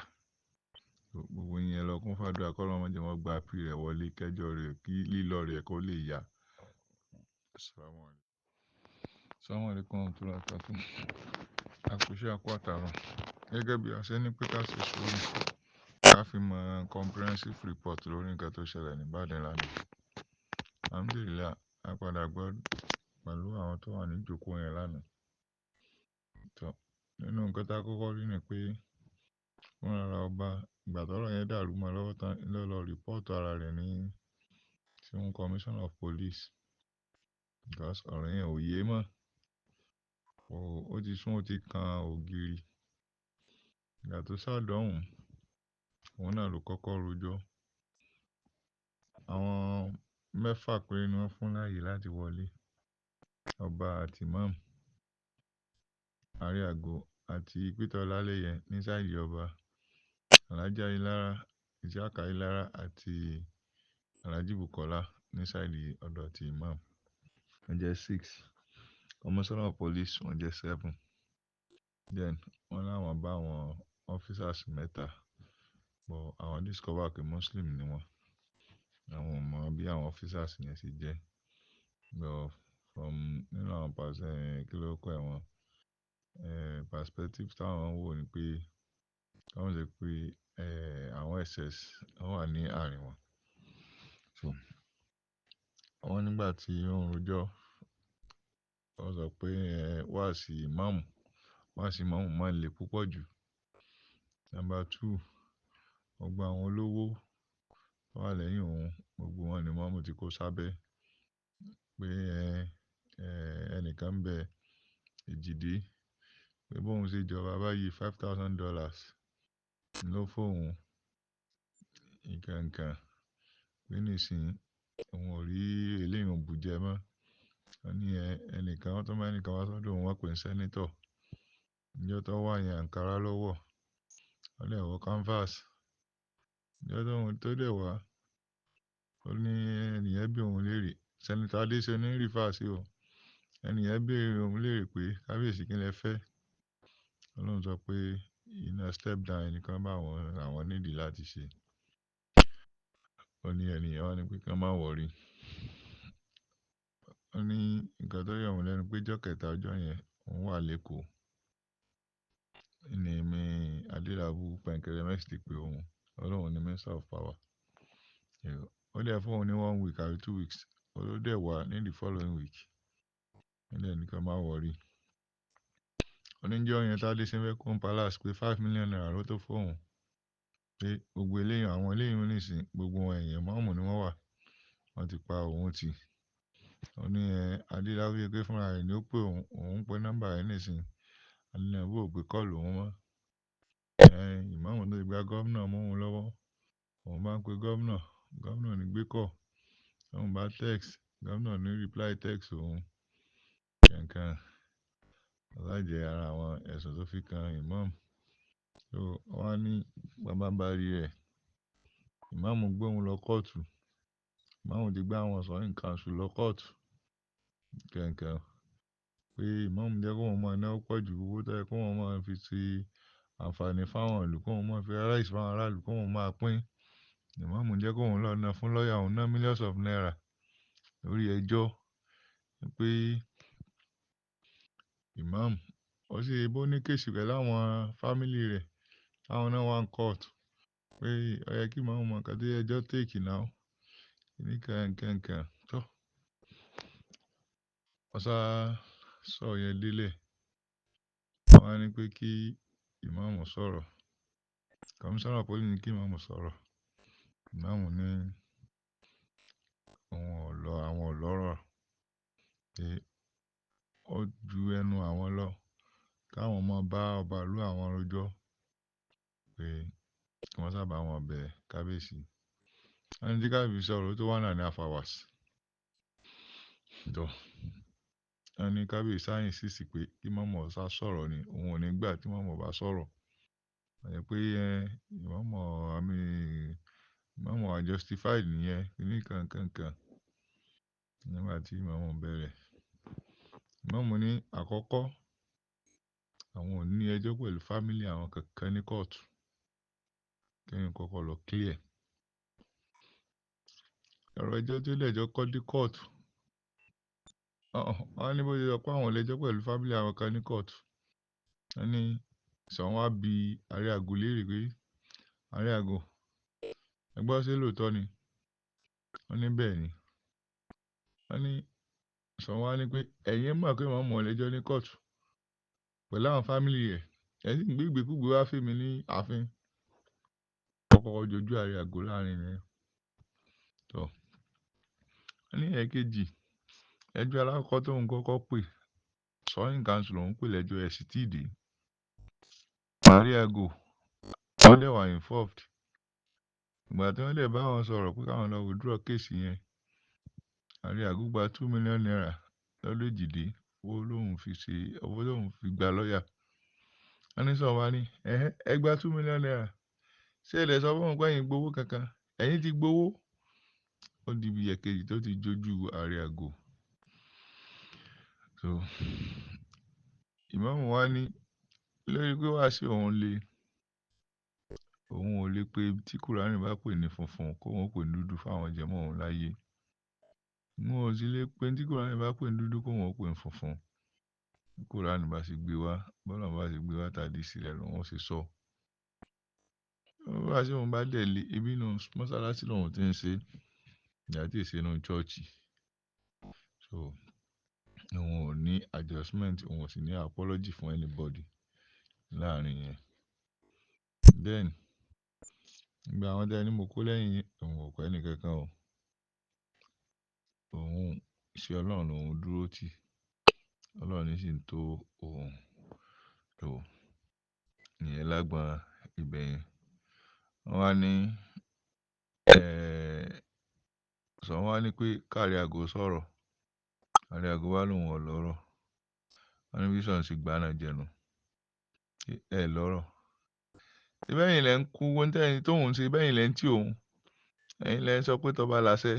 Gbogbo yín ẹ lọ kún fún àdúrà kí Ọlọ́run má jẹ́ wọ́n gba appeal rẹ̀ wọlé kẹjọ rẹ̀ kí lílọ rẹ̀ kó lè yá. Assalamu alaikum. Assalamu alaikum warahmatullahi wabarakatuh. A kú iṣẹ́, a kú àtàárọ̀. Gẹ́gẹ́ bí a ṣe ní pé ká ṣe sùúrù, ká fi mọ comprehensive report lórí nǹkan tó ṣẹlẹ̀ ní Ìbàdàn lánàá. Alhamdulillah, a padà gbọ́ pẹ̀lú àwọn tó wà ní ìjókòó yẹn lánàá. Tọ́, nínú nǹkan tí a kọ́kọ́ rí ni pé fúnra ra ọba, ìgbà tó ọ̀rọ̀ yẹn dàrú mọ́ lọ́wọ́ tán, ló lọ report ara rẹ̀ ní sí commissioner of police because ọ̀rọ̀ yẹn ò yé mọ́. Ó ti sún, ó ti kan ògiri. Ìgbà tó sá dọ̀hún, òun náà ló kọ́kọ́ rojọ́. Àwọn mẹ́fà péré ni wọ́n fún láàyè láti wọlé. Ọba àti imam, Ààrẹ àgọ́ àti Peter Ọlálẹ́yẹ ní side ọba, Alhaji Ayilara, Isiaq Ayilara àti Alhaji Bukola ní side ọ̀dọ̀ ti imam. Wọ́n jẹ́ six. Commissioner of police wọ́n jẹ́ seven. Then wọ́n láwọn bá àwọn officers mẹ́ta, but àwọn discover pé Muslim ni wọ́n. Àwọn ò mọ̀ bí àwọn officers yẹn ṣe jẹ́. But from nínú àwọn kí ló kọ ẹ̀ wọ́n, perspective tí àwọn wò ni pé, wọ́n sọ pé, àwọn SS wọ́n wà ní àárín wọn. So wọ́n nígbà tí ó ń rojọ́, wọ́n sọ pé, wàásì imam máa ń le púpọ̀ jù. Number two, gbogbo àwọn olówó tó wà lẹ́yìn òun, gbogbo wọn ni imam ti kó sábẹ́ pé, ẹnìkan ń bẹ Èjìdé, pé bóun ṣe jọba báyìí $5,000 Ló fóun nǹkan pé nísìnyí òun ò rí eléyìí bù jẹ mọ́. Ó ní ẹnìkan, wọ́n tó máa ẹnìkan wá sọ́dọ̀ òun, wọ́n pè ní senator. Ǹjọ́ tó wá yẹn ankara lọ́wọ́. Ó dẹ̀ wọ canvas. Ǹjọ́ tó òun tó dẹ̀ wá, ó ní ẹnìyẹn bí òun léèrè. Senator Adéṣe ní refer sí o. Ẹnìyẹn béèrè òun léèrè pé kábíyèsí kí lẹ fẹ́. Ó lóun sọ pé iná step down ẹnìkan bá àwọn, àwọn nídìí láti ṣe. Ó ní ẹnìyẹn wá ní pé kí wọ́n má worry. Ó ní nǹkan tó yà òun lẹ́nu pé ọjọ́ kẹta ọjọ́ yẹn òun wà lékòó. Ní mi Adélabú Pẹ̀nkẹ́lẹ́mẹ́sì ti pé òun. Ó lóun ní Minister of Power. Ó dẹ̀ fún òun ní 1 week àbí 2 weeks. Ó ló dẹ̀ wá ní the following week. Ó dẹ̀ ní kí wọ́n má worry. Ó ní ọjọ́ yẹn tí Adéṣe fẹ́ kó palace pé ₦5 million ló tó fún òun. Pé gbogbo eléyìí, àwọn eléyìí nísìnyí, gbogbo wọn ẹ̀yìn ìmáàmù ni wọ́n wà. Wọ́n ti pa òun tì. Ó ní ẹ Adélabú pé fúnra rẹ̀ ni ó pè òun, òun ń pe nọ́mbà rẹ̀ nísìnyí. Adélabú ò gbé call òun mọ́. Ìmáàmù tó ti gba governor mọ́ òun lọ́wọ́. Òun bá ń pe governor, governor ò ní gbé call. Òun bá text, governor ní reply text òun. Kankan. Ó sá jẹ́ ara àwọn ẹ̀sùn tó fi kan ìmáàmù. So wọ́n á ní bàbá-bá-rí rẹ̀. Ìmáàmù gbé òun lọ kóòtù. Ìmáàmù ti gbé àwọn Sọ̀hìn council lọ kóòtù. Kankan. Pé ìmáàmù jẹ́ kó òun máa ná pọ̀ ju owó tó yẹ kó òun máa fi ṣe àǹfààní fún àwọn ìlú, kó òun máa fi rice fún àwọn aráàlú, kó òun máa pín. Ìmáàmù jẹ́ kó òun lọ ná fún lawyer, òun ná millions of naira lórí ẹjọ́. Pé ìmáàmù, ó sì bó ní case pẹ̀lú àwọn family rẹ̀, táwọn náà wà ní court. Pé ó yẹ kí ìmáàmù mọ̀ nǹkan tí ẹjọ́ take now. Kíní kan nǹkan kan tó. Wọ́n sá sọ yẹn délẹ̀. Wọ́n á ní pé kí ìmáàmù sọ̀rọ̀. Commissioner of police ní kí ìmáàmù sọ̀rọ̀. Ìmáàmù ní òun ò lọ, àwọn ò lọ́rọ̀. Pé ó ju ẹnu àwọn lọ. Káwọn máa bá ọba ìlú àwọn rojọ́. Pé kí wọ́n sábà wọn bẹ kábíyèsí. Wọ́n ní tí kábíyèsí sọ̀rọ̀ ó tó 1.5 hours. Tó. Wọ́n ní kábíyèsí sá insist pé kí ìmáàmù sá sọ̀rọ̀ ni. Òun ò ní gbà tí ìmáàmù bá sọ̀rọ̀. Wọ́n ní pé ìmáàmù, àmì ìmáàmù wà justified nìyẹn. Kíní kan kan kan. Nígbà tí ìmáàmù bẹ̀rẹ̀. Ìmáàmù ní àkọ́kọ́, àwọn ò ní ẹjọ́ pẹ̀lú family àwọn kankan ní court. Kí ẹ̀yin kọ́kọ́ lọ clear. Ọ̀rọ̀ ẹjọ́ tí ó lẹ́jọ́ kọ́ dé court. Wọ́n ní bó ṣe sọ pé àwọn ò lẹ́jọ́ pẹ̀lú family àwọn kan ní court. Wọ́n ní Ṣọ̀ún wá bi Àríàgò léèrè pé Àríàgò, ẹ gbọ́ ṣé lóòótọ́ ni? Wọ́n ní bẹ́ẹ̀ ni. Wọ́n ní Ṣọ̀ún wá ní pé ẹ̀yin mọ̀ pé ìmáàmù ò lẹ́jọ́ ní court pẹ̀lú àwọn family rẹ̀. Ẹ sì ń gbé ìgbékúgbé wá fún mi ní ààfin. Kọ́kọ́ jojú Àríàgò láàrin yẹn. Tọ́. Wọ́n ní ẹ̀kejì, ẹjọ́ alákọ̀ọ́kọ́ tó ń kọ́kọ́ pè, Sọ̀hìn council lòún pè lẹ́jọ́ ẹ̀ sì tí ì dé. Àríàgò, wọ́n dẹ̀ wà involved. Ìgbà tí wọ́n dẹ̀ bá wọn sọ̀rọ̀ pé káwọn lọ withdraw case yẹn, Àríàgò gba ₦2 million lọ́dọ̀ Èjìdé, owó lóun fi ṣe, owó lóun fi gba lawyer. Wọ́n ní Ṣọ̀ún wá ní, "Ẹ̀hẹ́n, ẹ gba ₦2 million. Ṣé ẹ lè sọ fún wọn pé ẹ̀yin gbowó kankan? Ẹ̀yin ti gbowó." Ó di bí ẹ̀kejì tó ti jojú Àríàgò. So, ìmáàmù wá ní lórí pé wàásù òun le, òun ò lè pé tí Kùránì bá pè ní funfun kó òun ó pè ní dúdú fún àwọn jẹ̀mọ́ òun láyé. Òun ò sì lè pé tí Kùránì bá pè ní dúdú kó òun ó pè ní funfun. Bí Kùránì bá ṣe gbé wá, bọ́lá bá ṣe gbé wá tàbí sílẹ̀ lòun ó ṣe sọ. Bí wàásù òun bá dẹ̀ lé, ibi inú mọ́sálásí lòun tí ń ṣe, ìyà tí ì ṣe inú church. So, òun ò ní adjustment, òun ò sì ní apology fún anybody láàrin yẹn. Then, ìgbà àwọn tí ẹni mo kó lẹ́yìn, òun ò kọ́ ẹni kankan o. Òun, iṣẹ́ Ọlọ́run lòun dúró tì. Ọlọ́run ní sì ń tó òun. So, ìyẹn lágbọn ibẹ̀ yẹn. Wọ́n wá ní, Ṣọ̀ún wá ní pé k'Àrẹàgò sọ̀rọ̀. Àrẹàgò wá lóhùn ò lọ́rọ̀. Wọ́n ní bí Ṣọ̀ún ṣe gbá náà jẹnu. Ẹ lọ́rọ̀. Ṣé bẹ́yìn lẹ ń kú owó tẹ́yìn tóun ṣe bẹ́yìn lẹ ń tì òun. Ẹ̀yin lẹ ń sọ pé tọba làṣẹ.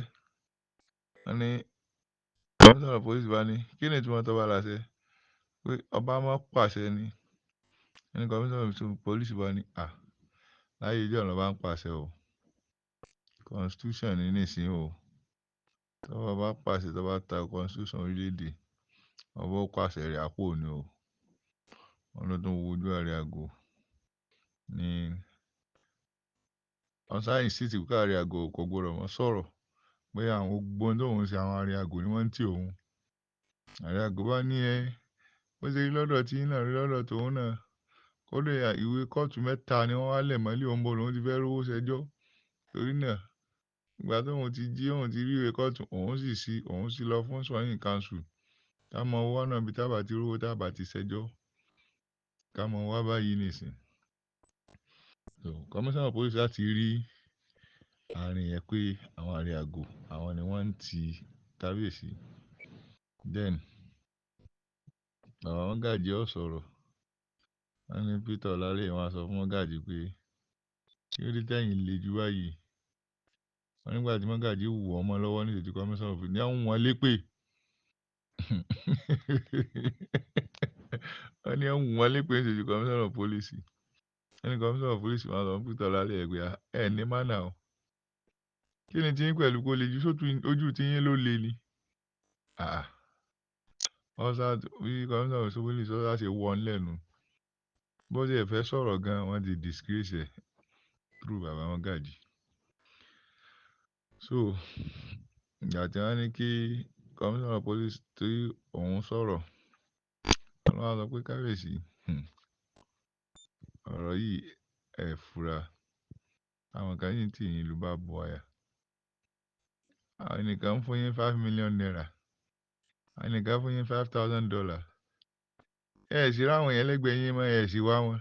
Wọ́n ní Commissioner of Police bá ní kí ni ìtumọ̀ tọba làṣẹ? Pé ọba máa pàṣẹ ni. Wọ́n ní Commissioner of Police bá ní à láyé ijọ́ lọba ń pàṣẹ o. Constitution ní nísìnyí o. Tọba bá pàṣẹ, tọba ta constitution orílẹ̀-èdè, ọba ó pàṣẹ rẹ̀ àpò ni o. Wọ́n ló tún wojú Àrẹàgò ní wọ́n sá insist pé Àrẹàgò kò gbọdọ̀ mọ́ sọ̀rọ̀ pé àwọn gbogbo ohun tóun ṣe àwọn Àrẹàgò ni wọ́n ń tì òun. Àrẹàgò bá ní ẹ bó ṣe rí lọ́dọ̀ tí yín náà rí lọ́dọ̀ tòun náà. Kódà ìwé kóòtù mẹ́ta ni wọ́n wá lẹ̀ mọ́lé òun bó lòun ti fẹ́ rówó ṣẹjọ́. Torí náà ìgbà tóun ti jí òun ti rí ìwé kóòtù òun sì sí òun sì lọ fún swearing council. Ká mọ wá náà bí tábà ti rówó tábà ti ṣẹjọ́. Ká mọ wá báyìí nísìnyí. So Commissioner of Police láti rí àárín yẹn pé àwọn Àrẹàgò àwọn ni wọ́n ń ti kábíyèsí. Then bàbá Mọ́gàjí ó sọ̀rọ̀. Wọ́n ní Peter Ọláléyàn wá sọ fún Mọ́gàjí pé kí ló dé tẹ̀yìn le jù báyìí. Wọ́n nígbà tí Mọ́gàjí wọ̀ ọmọ lọ́wọ́ ní ìṣèjú Commissioner of Police ní àwọn wọn lépè. Wọ́n ní àwọn wọn lépè ní ìṣèjú Commissioner of Police. Wọ́n ní Commissioner of Police wá sọ fún Peter Ọláléyàn pé ẹ ní mánà o. Kí ni tí yín pẹ̀lú kó le jù sójú ojú tí yín ló le ni? Àà. Wọ́n sá bí Commissioner of Police sá ṣe wọ́n lẹ́nu. Bó ṣe fẹ́ sọ̀rọ̀ gan, wọ́n ti disgrace ẹ̀ through bàbá Mọ́gàjí. So ìgbà tí wọ́n ní kí Commissioner of Police tí òun sọ̀rọ̀, wọ́n wá sọ pé kábíyèsí, ọ̀rọ̀ yìí ẹ fura. Àwọn kan yìí ń tì yín lù bá bu wire. Àwọn ẹnìkan ń fún yín ₦5 million. Àwọn ẹnìkan fún yín $5,000. Ẹ sì rí àwọn yẹn lẹ́gbẹ̀ẹ́ yín mọ́, ẹ sì wá wọn.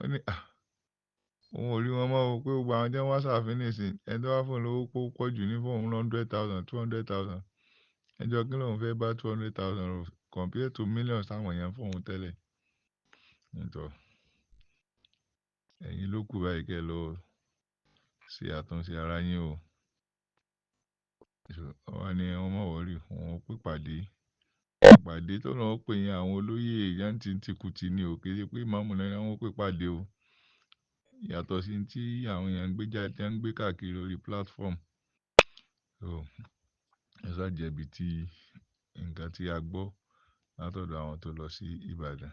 Ó ní à, òun ò rí wọn mọ́ o pé gbogbo àwọn tí wọ́n wá ṣàfin nísìnyí, ẹni tó wá fún un lówó kó pọ̀ jù ní fún òun 100,000, 200,000. Ẹjọ́ kí lóun fẹ́ bá 200,000 compared to millions táwọn èèyàn fún òun tẹ́lẹ̀. Ǹtọ́, ẹ̀yin ló kù báyìí kí ẹ lọ ṣe àtúnṣe ara yín o. So wọ́n ní wọ́n má worry, òun ó pè pàdé. Ìpàdé tó lọ́wọ́ pè yín àwọn olóyè yántìntìkùtì ni ò kì í ṣe pé ìmáàmù náà ni wọ́n pè pàdé o. Yàtọ̀ sí tí àwọn èèyàn ń gbé jáde, tí wọ́n ń gbé káàkiri lórí platform. So ẹ sá jẹ̀bi tí nǹkan tí a gbọ́ látọ̀dọ̀ àwọn tó lọ sí Ìbàdàn.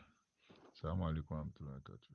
Assalamu alaikum warahmatullahi wabarakatuh.